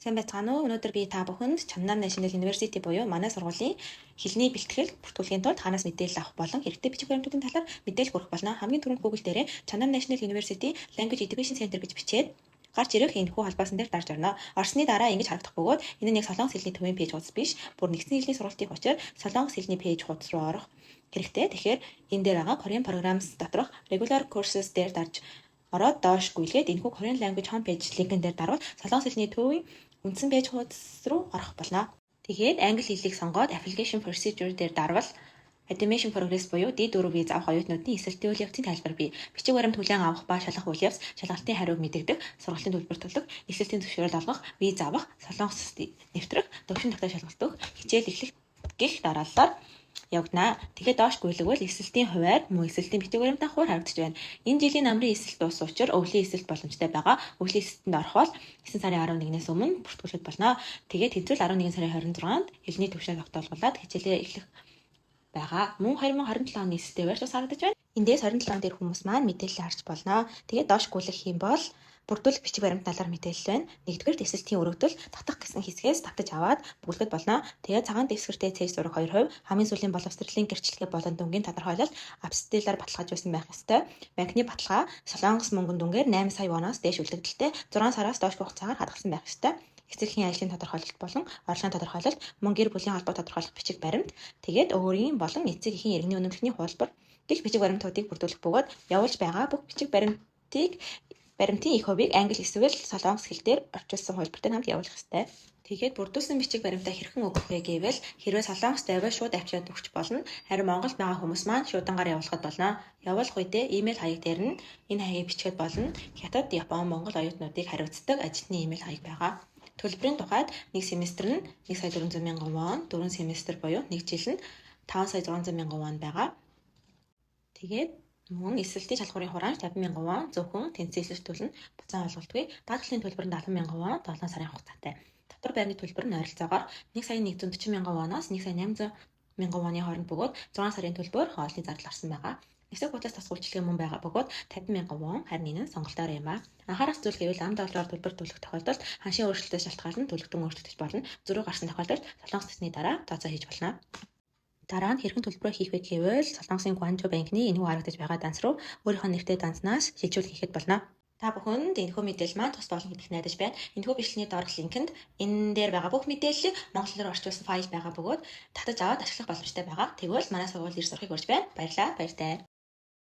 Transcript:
Сайн байцгаана уу? Өнөөдөр би та бүхэнд Chonnam National University буюу манай сургуулийн хэлний бэлтгэл бүртгүүлэхийн тулд хаанаас мэдээлэл авах болон хэрэгтэй бичих баримтуудын талаар мэдээлэл хүргэх болно. Хамгийн түрүүнд Google дээрээ Chonnam National University Language Education Center гэж бичээд гарч ирэх энэхүү холбоосон дээр дарж орно. Орсны дараа ингэж харагдах бөгөөд энэ нь яг солонгос хэлний төвийн page хуудас биш. Бүр нэгдсэн хэлний сургалтын учир солонгос хэлний page хуудас руу орох хэрэгтэй. Тэгэхээр энэ дээр байгаа Korean Programs доторх Regular Courses дээр дарж ороод доош гүйлгээд энэхүү Korean Language Homepage линкэн дээр дарвал солонгос хэлний төвийн үндсэн page хуудас руу орох болно. Тэгээд англи хэлийг сонгоод Application Procedure дээр дарвал Admission Progress буюу D4 виз авах оюутнуудын элсэлтийн үйл явцын тайлбар бий. Бичиг баримт хүлээн авах ба шалгах үйл явц, шалгалтын хариуг мэдэгдэх, сургалтын төлбөр төлөх, элсэлтийн зөвшөөрөл олгох, виз авах, Солонгост нэвтрэх, төвшин тогтоо шалгалт өгөх, хичээл эхлэх гэх дарааллаар явагдана. Тэгээд доош гүйлгвэл элсэлтийн хувиар мөн элсэлтийн бичиг баримтын хувиар харагдаж байна. Энэ жилийн намрын элсэлт дууссан учраас өвлийн элсэлт боломжтой байгаа. Өвлийн элсэлтэнд орох бол 9 сарын 11-ээс өмнө бүртгүүлэхэд болно. Тэгээд тэнцвэл 11 сарын 26-нд хэлний төвшин тогтоолгуулаад хичээлээ эхлэх байгаа. Мөн 2027 оны элсэлтийн хувиар бас харагдаж байна. Эндээс 27 онд ирэх хүмүүс маань мэдээлэл харж болно. Тэгээд доош гүйлгэх юм бол бүрдүүлэх бичиг баримт талаар мэдээлэл байна. Нэгдүгээр элсэлтийн өргөдөл татах гэсэн хэсгээс татаж аваад бүртгэхэд болно. Тэгээд цагаан дэвсгэртэй цээж зураг 2%, хамгийн сүүлийн боловсролын гэрчлэгээ болон дүнгийн тодорхойлолт апостилаар баталгаажуулсан байх ёстой. Банкны баталгаа Солонгос мөнгөн дүнгээр 8 сая воноос дээш үлдэгдэлтэй 6 сараас доош хугацаагаар хадгалсан байх ёстой. Эцэг эхийн ажлын тодорхойлолт болон орлогын тодорхойлолт, мөн гэр бүлийн холбоо тодорхойлох бичиг баримт, тэгээд өөрийн болон эцэг эхийн иргэний үнэмлэхний хуулбар гэх бичиг баримтуудыг бүрдүүлэх бөгөөд явуулж байгаа бүх бичиг баримтын их хувийг англи эсвэл солонгос хэл дээр орчуулсан хувилбартай хамт явуулах ёстой. Тэгээд бүрдүүлсэн бичиг баримтаа хэрхэн өгөх вэ гэвэл хэрвээ Солонгост байвал шууд авчираад өгч болно. Харин Монголд байгаа хүмүүс маань шуудангаар явуулахад болно. Явуулах үедээ имэйл хаяг дээр нь энэ хаягийг бичгээд болно. Хятад, Япон, Монгол оюутнуудыг хариуцдаг ажилтны имэйл хаяг байгаа. Төлбөрийн тухайд нэг семестр нь 1 сая 400 мянган вон, 4 семестр буюу нэг жил нь 5 сая 600 мянган вон байгаа. Тэгээд мөн элсэлтийн шалгуурын хураамж 50 мянган вон, зөвхөн тэнцэн элсэлт төлнө, буцаан олголтгүй. Даатгалын төлбөр нь 70 мянган вон, 7 сарын хугацаатай. Дотор байрны төлбөр нь ойролцоогоор 1 сая 140 мянган воноос 1 сая 800 мянган воны хооронд бөгөөд 6 сарын төлбөр хоолны зардал орсон байгаа. Нисэх буудлаас тусгай үйлчилгээ мөн байгаа бөгөөд 50 мянган вон, харин энэ нь сонголтоор юм а. Анхаарах зүйл гэвэл ам доллараар төлбөр төлөх тохиолдолд ханшийн өөрчлөлтөөс шалтгаалан төлөх дүн өөрчлөгдөж болно. Зөрүү гарсан тохиолдолд Солонгос төсний дараа тооцоо хийж болно. Дараа нь хэрхэн төлбөрөө хийх вэ гэвэл Солонгосын Гванжуу банкны энэхүү харагдаж байгаа данс руу өөрийнхөө нэртэй данснаас шилжүүлэх хийхэд болно. Та бүхэнд энэхүү мэдээлэл маань тус болно гэдэгт найдаж байна. Энэхүү бичлэгийн доорх линкэнд энэ дээр байгаа бүх мэдээллийг монгол хэлээр орчуулсан файл байгаа бөгөөд татаж аваад ашиглах боломжтой байгаа. Тэгвэл манай сургуульд ирж сурахыг урьж байна. Баярлалаа. Баяртай.